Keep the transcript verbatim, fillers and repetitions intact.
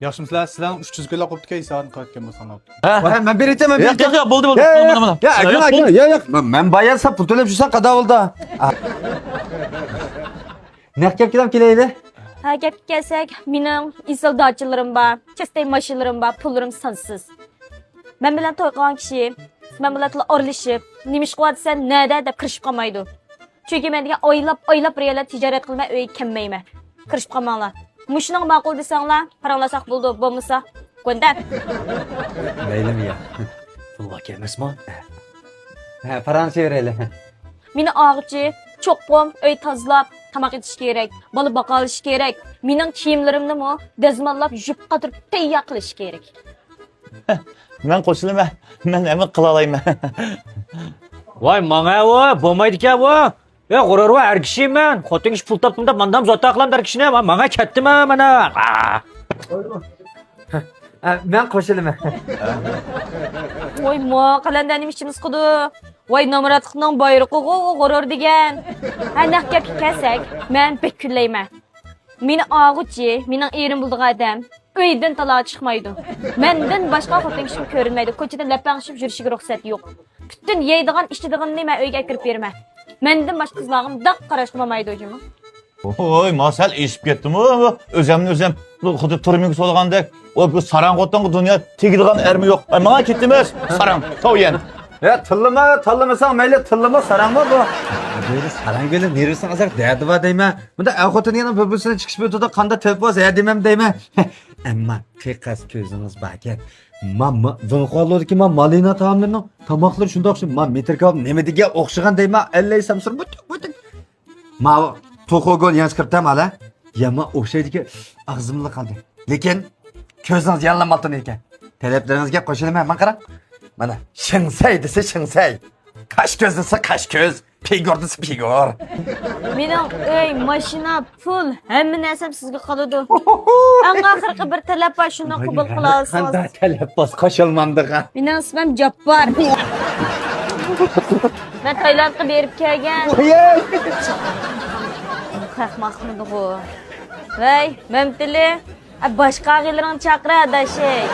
ياخشىمۇسىلەر؟ سىلەرنىڭ ئۈچ يۈز كىلو قوپتۇكەن، ھېسابىنى قىلىۋەتكەن بولساڭلار. ھە؟ ۋاي، مەن بېرىتەم، مەن ياق، بېرىتەم. ياق، ياق، بولدى، بولدى. ياق، ياق، بولدى، ياق، بولدى. ياق، ياق. مەن، مەن بايا سەن پۇل تۆلەپ يۈرسەڭ قادا بولدى. نەق گەپكە كېلەيلى. ھە، گەپكە كەلسەك، مېنىڭ ئېسىل داچىلىرىم بار، كەستەي ماشىنىلىرىم بار، پۇللىرىم سانسىز. مەن بىلەن توي قىلغان كىشى مەن بىلەن تولا ئارىلىشىپ، نېمە ئىش قىلىۋاتىسەن، نەدە دەپ كىرىشىپ قالمايدۇ. چۈنكى مەن دېگەن ئايلاپ، ئايلاپ بىر يەرلەردە تىجارەت قىلىمەن، ئۆيگە كەلمەيمەن. كىرىشىپ قالماڭلار. مۇشۇنىڭغا ماقۇل دېسەڭلار، پاراڭلاشساق بولىدۇ، بولمىسا، گۇندەن. مەيلىمۇ يا. پۇل بار ئەمەسمۇ؟ ھە، پاراڭلىشىۋېرەيلى. مېنى ئاغۇچى، چوقۇم ئۆي تازىلاپ، تاماق ئېتىش كېرەك، بالا باقالىشى كېرەك. مېنىڭ كىيىملىرىمنىمۇ دەزماللاپ، يۇيۇپ قاتۇرۇپ تەييار قىلىشى كېرەك. مەن قوشۇلىمەن. مەن ھەممە قىلالايمەن. ۋاي، ماڭە ئۇ، بولمايدىكەن بۇ. يا، غۇرۇر ۋە ئەر كىشى مەن. خوتۇن كىشى پۇل تاپتىم دەپ ماندام زوتا قىلام ئەر كىشىنى. ما-، ماڭا كەتتىمە مانا. ھە، مەن قوشۇلىمەن. ۋاي، ما قەلەندەرنى ئىچىمىز قىدۇ. ۋاي، نامراتلىقنىڭ بايرىقىغۇ ئۇ غۇرۇر دېگەن. ھە، نەق گەپكە كەلسەك، مەن بەك كۈنلەيمەن. مېنى ئاغۇچى، مېنىڭ ئېرىم بولىدىغان ئادەم ئۆيدىن تالا چىقمايدۇ. مەندىن باشقا خوتۇن كىشىگە كۆرۈنمەيدۇ. كوچىدا لەپەڭشىپ يۈرۈشىگە رۇخسەت يوق. پۈتۈن يەيدىغان، ئىچىدىغىنىنى مەن ئۆيگە ئەكىرىپ بېرىمەن. مەندىن باشقا قىزلارغا مۇنداق قاراشقا بولمايدۇ جۇمۇ. ۋوي، ما سەل ئېشىپ كەتتىمۇ؟ ئۆزۈمنى ئۆزۈم خۇددى تۈرمىگە سولىغاندەك. ۋوي، بۇ ساراڭ خوتۇنغا دۇنيا تېگىدىغان ئەرمۇ يوق. ئاي، ماڭا كەتتىمىز، ساراڭ، ساۋيەن. يا، تىللىما، تىللىمىساڭ مەيلى، تىللىما، ساراڭمۇ بۇ؟ مەيلى، ساراڭ بىلەن نېرۋىسىڭ ئازراق دەردى بار دەيمەن. بۇنداق ئەر خوتۇن يەنە بىر-بىرسىنى چىقىشىپ ئۆتىدۇ، قانداق تېلېفون ھە دېمەم دەيمەن. ئەمما قىيقاس كۆزىڭىز باركەن. ما، ما، ۋىنخۇالودىكى ما مالىنا تائاملىرىنىڭ تاماقلىرى شۇنداق ئوخشاش، ما مېتىركا نېمە دېگەن ئوخشىغان دەيمەن، ئەللەي سامسۇر بۇتۇك، بۇتۇك. ماۋۇ توخۇ گول يانچۇ كىرىپتىمۇ ھالا؟ يا ما ئوخشايدىكى ئاغزىملا قالدى. لېكىن كۆزىڭىز ياللىمالتۇن ئىكەن. تەلەپلىرىڭىزگە قوشۇلىمەن، ماڭا قاراڭ. مانا، شىڭسەي دېسە شىڭسەي. قاش كۆز دېسە قاش كۆز. پىگور دېسە پىگور. مېنىڭ ئۆي، ماشىنا، پۇل، ھەممە نەرسەم سىزگە قالىدۇ. ئەڭ ئاخىرقى بىر تەلەپ بار، شۇنى قوبۇل قىلالىسىڭىز. قانداق تەلەپ بار، قوشۇلمامدىغان؟ مېنىڭ ئىسمىم جاپپار. مەن تايلاندقا بېرىپ كەلگەن. ۋوي! خەق ماقمىدىغۇ. ۋەي، مەمتىلى. ئە، باشقا ئاغىلىرىڭ چاقىر، ئاداشەي.